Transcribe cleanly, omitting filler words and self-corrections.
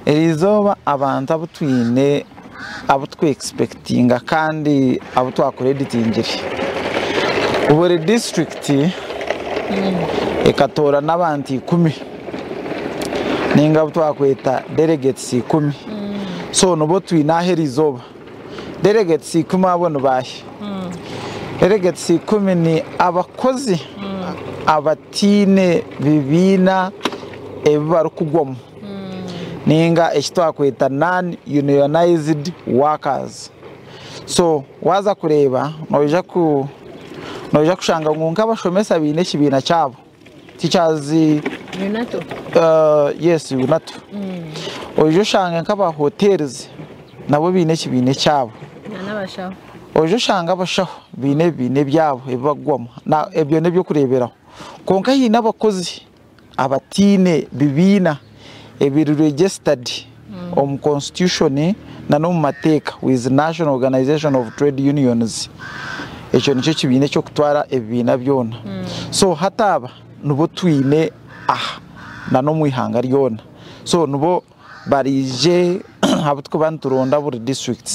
Eriizooba abantu abu twine abu turi kwesipekitinga kandi abu twakureditingire, buri disiturikiti ekatoorana abantu ikumi ninga abu twakweta delegates ikumi. So nibo twine aha eriizooba. Delegates ikumi abo ni baahi? Delegates ikumi ni abakozi abataine bibiina ebi barikugwamu ninga eki twakweta non unionized workers. So waaza kureeba noija ku noija kushanga ngu nk'abashomesa baine ekibiina kyabo Teachers UNATU? Yes, UNATU. Oije oshange nk'aba hotels nabo baine ekibiina ekyabo. Na n'abashaho. Oije oshange abashaho baine ebibiina ebyabo ebi barikugwamu. Ebyo n'eby'okureeberaho. Kwonka haine abakozi abataine bibiina ebiri registered omu constitution na n'omu mateeka with National Organization of Trade Unions. Ekyo nikyo kibiina eky'okutwara ebibiina byona. So hati aba nibo twine aha na n'omu ihanga ryona. So nibo baraije abu turikuba nituronda buri district.